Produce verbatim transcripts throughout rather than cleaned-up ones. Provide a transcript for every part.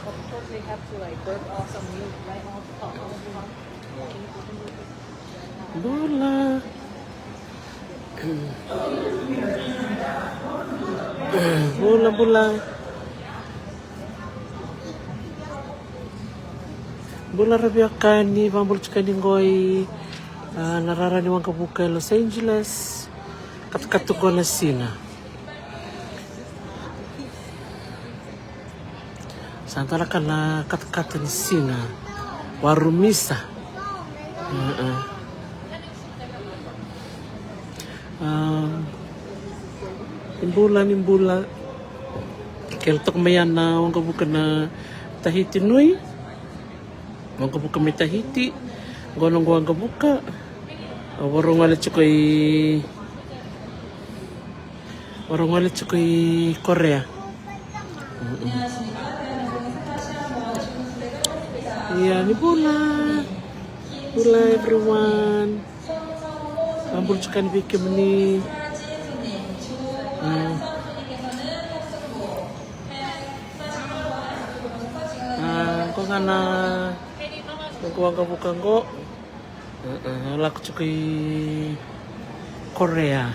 Of course, they have to, like, work off some new, right off the top. Bula. Bula, bula. Bula ra veiwekani, vakabula tiko yani qo i, ah, na rara ni waqavuka e Los Angeles. Katakata qo na siga. Sa dua na ka na katakata ni siga. Warumisa. Uh-uh. Ah, ni bula, ni bula. Kele toka mai ya na waqavuka na Tahiti Nui. Waqavuka mai Tahiti. Qo noqu waqavuka. Au vakarau gole tiko i, vakarau gole tiko i Korea. Mm-mm. Ia, ni bula. Bula everyone. Vakabula tiko yani vei kemuni. Mm. Ah, qo ga na, qo waqavuka qo. Uh-uh, lako tiko i Korea.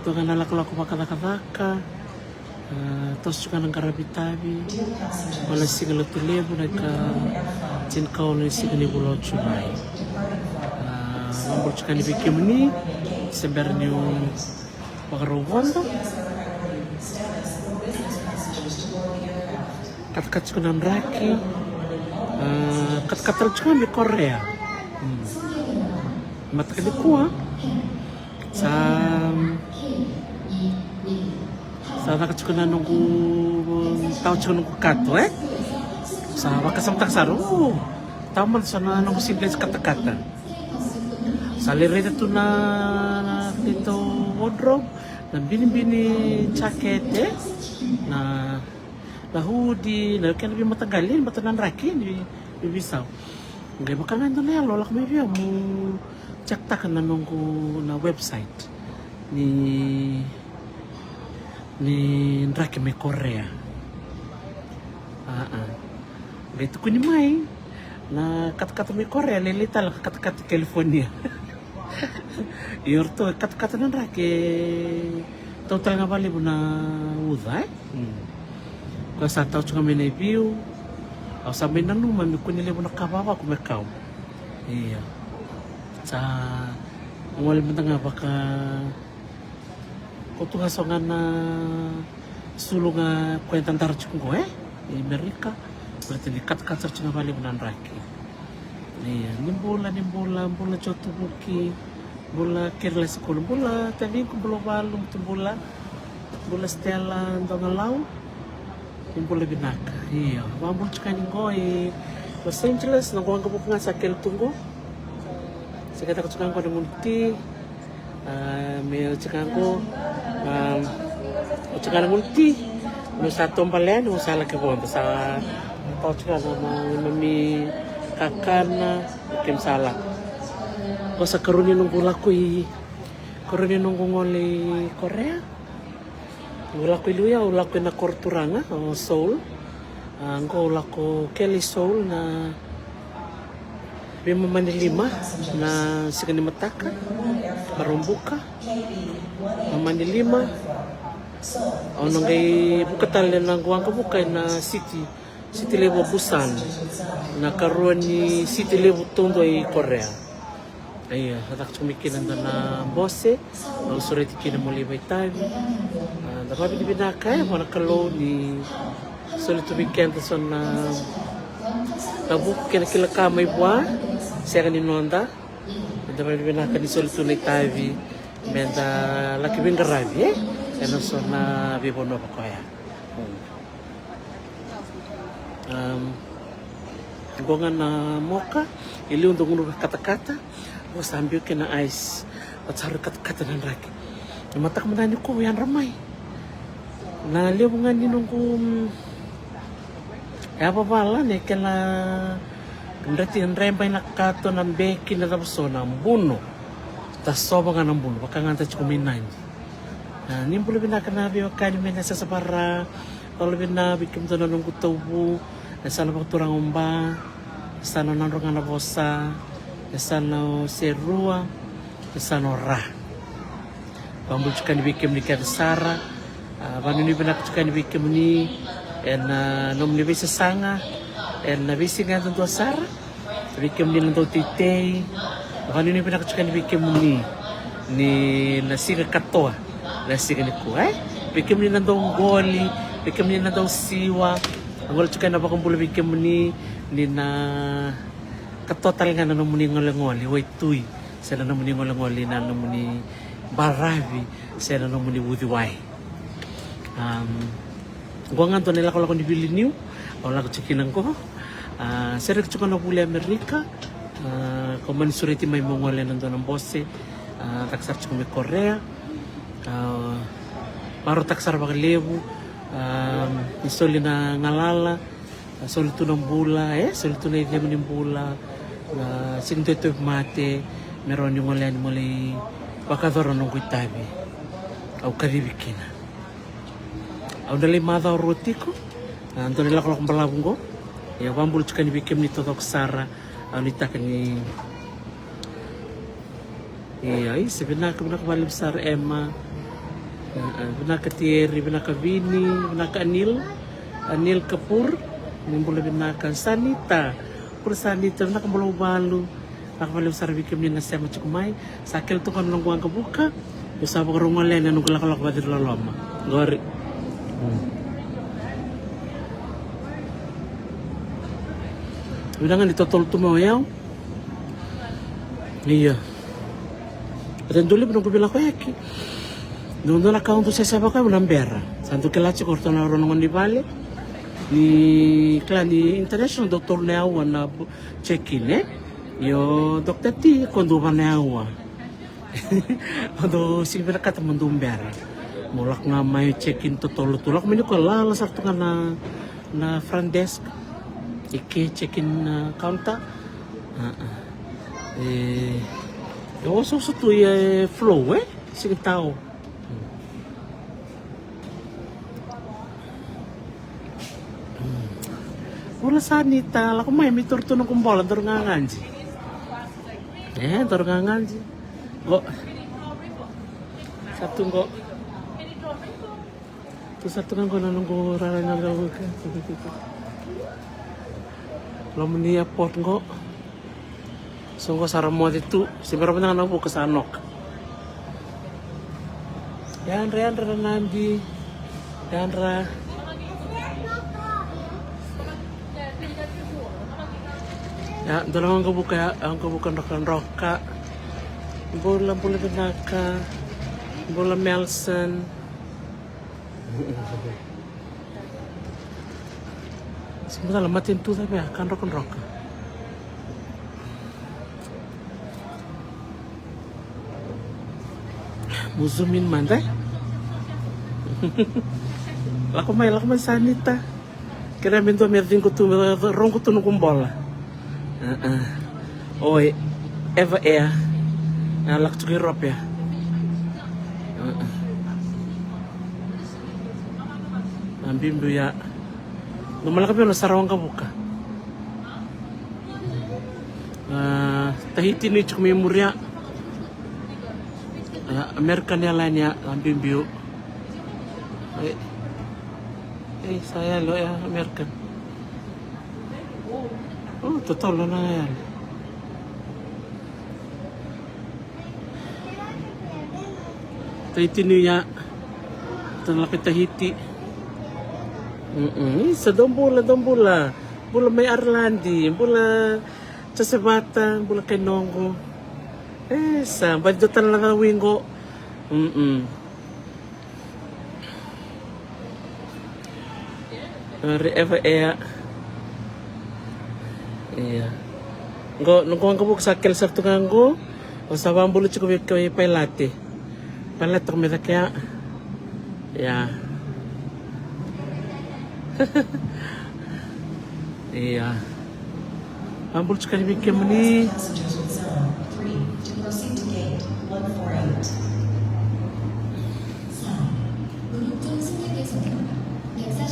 Toka na lakolako vakacakacaka. Ah, toso tiko na qaravi tavi. Qo na siga Lotulevu na ika tinikaono ni siga ni vula o Julai. Ah, vakabula tiko yani vei kemuni. Se bera niu vakarau vodo. Katakata tiko na draki. Ah, katakata tiko mai Korea. Hmm. Mataka nikua. Sa, sa caka tiko na noqu, tawa tiko noqu kato, e? Sa vakasamataka sara, o, tawa mada so na noqu singlet katakata. Sa lai raica tu na, na keitou wardrobe, na binibini jakete, na, na hoodie, na kena veimataqali, ni bata na draki ni vei, veiveisau. Qai vaka ga e dua na yalo lako mai vei au meu check-taka na noqu, na website ni, ni draki mai Korea. Aa. Qai tukuni mai na katakata mai Korea, lailai tale na katakata California. Io, ratou e katakata na draki e tau tale ga vakalevu na uca, e? Mm. Koya sa tau tiko ga mai na iviu. Au sa mai nanuma me kua ni levu na ka vavaku me kau. Ia. Sa gole mada ga vaka, ko tu ga so ga na sulu ga ko e dadara tiko qo, e? I Merika. Baleta ni katakata tiko ga vakalevu na draki. Ia, ni bula, ni bula, bula Joe Tuvuki, bula Kere Lasikolo, bula taciqu, bula Valumu, tu bula, bula Stella Dogalau, ni bula vinaka. Ia, vakabula tiko yani qo i Los Angeles, noqu waqavuka ga sa kele tu qo. Sa qai caka tiko ga qo na gunu ti. A, me oti ga qo, a, oti ga na gunu ti, meu sa taubale yani, meu sa laki vodo, sa oti ga na, na, na neimami kakana, keimami sa lako. Qo sa karua ni noqu lako i, karua ni noqu gole i Korea. Au lako i liu ya, au lako ina koro turaga o Seoul. A, qo au lako kele i Seoul na veimama ni lima na siga ni mataka, Vakaraubuka, mama ni lima. Au na qai vuka tale na noqu waqavuka ina city, city levu o Busan, na karua ni city levu taudua i Korea. Ia, sa caka tiko mai kina e dua na bose, au sureti kina meu lai vakaitavi. A, da vakavinavinaka, e, vua na Kalou ni soli tu vei keda so na, na vuku kei na kila ka mai vua, sega ni noda. Da vakavinavinaka ni soli tu na itavi, meda laki veiqaravi, e, ena so na veivanua vaka oya. Am, qo ga na moka, e liu dau gunuva katakata, qo sa biu kina ice, vata sa rui katakata na draki. Na mataka mada nikua au yadra mai. Na levu ga ni noqu, mm, yavavala, na kena dreti, dreba ina kato, na beki, na cava so na buno. Tasova ga na buno, vaka ga da tiko mai Nadi. A, ni bula vinaka na veiwekani mai na sasa vara Tolo vina vei kemudou na noqu tauvu, e sa na vakaturaga o Ba, e sa na nadro ga na vosa, e sa na o Serua, e sa na o Ra. Vakabula tiko yani vei kemuni kece sara. A, vanuinui vinaka tiko yani vei kemuni ena nomuni veisasaga ena veisiga yadudua sara. Vei kemuni na dau teitei, vanuinui vinaka tiko yani vei kemuni ni na siga katoa na siga nikua, e? Vei kemuni na dau qoli, vei kemuni na dau siwa, a qoli tiko yani na vakabula vei kemuni ni na katoa tale ga na nomuni golegole waitui, se na nomuni golegole na nomuni baravi, se na nomuni uciwai. Am, qo ga dua na ilakolako ni vili niu au lako tiko kina qo. A, sereki tiko na vuli Amerika. A, ko mani sureti mai meu gole ena dua na bose. A, caka sara tiko mai Korea. A, marautaka sara vakalevu. A, ni soli na galala, a, soli tu na bula, e soli tu na icegu ni bula, na sega ni dua e tauvimate, me rawa ni gole yani mo lai vakayacora noqu itavi. Au kacivi kina. Au na lai macawa rua tiko, a, dua na ilakolako balavu qo. Ia, vakabula tiko yani vei kemuni taucoko sara. Au nuitaka ni, ia, isa, vinaka, vinaka vakalevu sara Emma. A, a, vinaka Tieri, vinaka Vini, vinaka Anil, Anil Kapur. Ni bula vinaka Sanita. Bula Sanita, vinaka bula Uvalu. Vinaka vakalevu sara vei kemuni na sema tiko mai. Sa kele toka na noqu waqavuka. Au sa vakarau gole yani ena noqu lakolako vaciri loloma qori. Vinaka ni totolo tu mai o yau. Ia, e dau levu noqu veilakoyaki. Dua na ka au dau seseva koya au na bera. Sa dau kila tiko o ratou na rua na gone ni vale. Ni kila ni international dau tolu na aua na check-in, e? Io, Doctor T, ko dua va na aua. Au dau sega ni vinakata mo dau bera. Mo lako ga mai check-in totolo tu. Lako mai ni koya lala sara tu ga na, na front desk. E ke check-in, a, counter. A, a. E, e osooso tu e flow, e? Sega ni tao. Bula Sanita, lako mai me taura tu noqu bola, daru gagadi. E, daru gagadi. Qo. Sa tu qo. Tu sa tu ga qo na noqu rara na qo. Loma ni airport qo. So qo sa ra moce tu, se bera mada ga na vuka sa noka. Yadra, yadra na Nadi. Yadra. Ia, dua na waqavuka ya, waqavuka drokadroka. Bula, bula vinaka. Bula Melson. Sega ni matanitu cava ya, ka drokadroka. Mo zoom in mada, e? Lako mai, lako mai Sanita. Kerea me dua me ciqo tu, me rogo tu noqu bola. A, a. Oi, Eva Air. A, lako tiko i Europe ya. A, a. A, biubiu ya. Dou malaka vei au na sara waqavuka. A, Tahiti ni tiko mai muri ya. A, American Airline ya, a, biubiu. E, e, sa yali o ya, American. O, totolo na yali. Tahiti New Year. Tana lako i Tahiti. Mm-mm. Isa, dou bula, dou bula. Bula mai Ireland, bula Josevata, bula kai noqu. E, sa, baci dua tana na cawi qo. Mm-mm. Ri Eva Air. Ia. Qo, noqu waqavuka sa kele sara tu ga qo. Au sa vabula tiko vei, vei pailate. Pailate toka mai cake ya. Ia. Ia. Vabula tiko yani vei kemuni. Passengers will zone three to proceed to gate one four eight. Sign. Group dua na sega ni qai sa tiko. Ni sa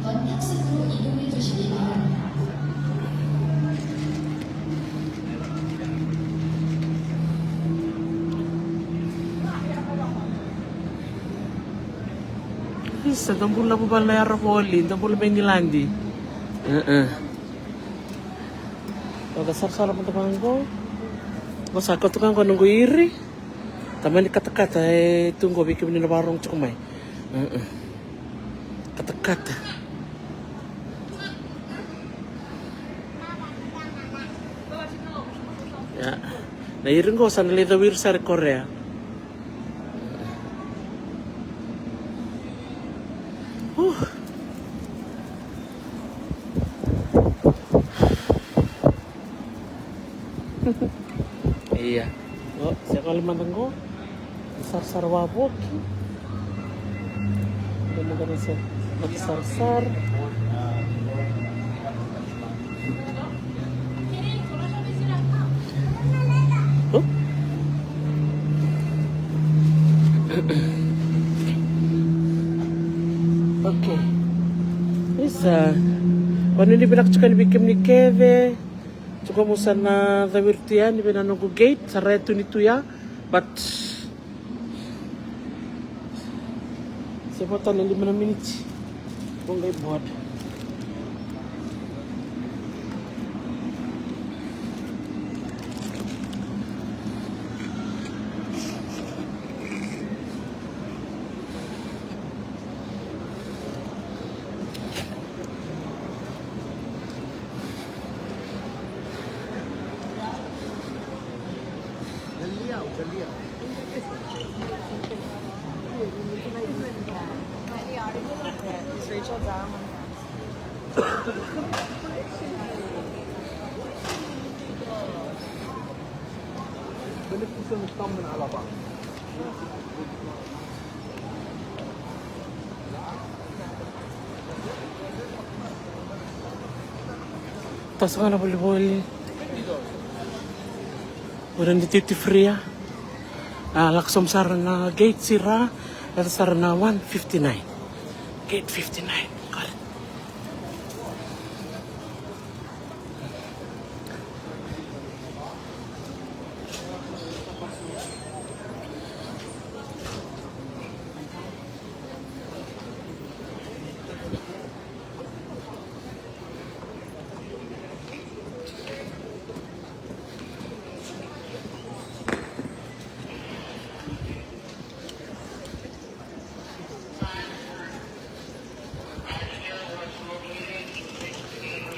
번 탁수로 이동해 주시기 바랍니다. Isa, dou bula vuvale na yara voli, dou bula mai Igiladi. Oca sarasara mada vaqo. Qo sa kauta ga qo noqu iri. Tamani katakata e tu qo vei kemuni na vakarorogo tiko mai. Katakata. Ia. Na iri qo sa na lai cau iri sara i Korea. Ia. O, se vale mada qo. Sarasara wavoki. Ia mada na se vata sarasara. Okay. Isa. Vanua ni vinaka tiko yani vei kemuni kece. Tiko mo sa na caviri tu yani vei na noqu gate, sa raya tu ni tu ya, but se vo tale lima na miniti. Vo qai board. Toso ga na volivoli. Ura ni duty free ya. A, lako sobu sara na gate sira. Yaco sara na one fifty-nine. Gate fifty-nine. Got it.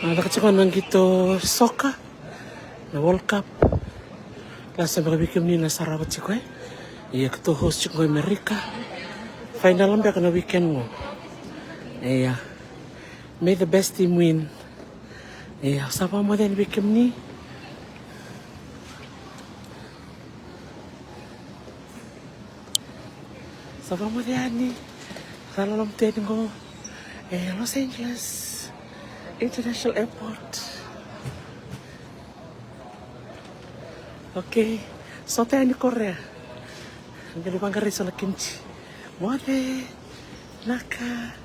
A, caka tiko na qito soka. Na World Cup. Lasa beka vei kemuni na sarava tiko, e. Ia, keitou host tiko qo America. Final beka na weekend qo. Ia. May the best team win. Ia, sa vakamoce yani vei kemuni. Sa vakamoce yani. Sa loloma tu yani qo e Los Angeles International Airport. Okay. Sota yani Korea. Qai vaqarai so na kimchi. Moce. Naka.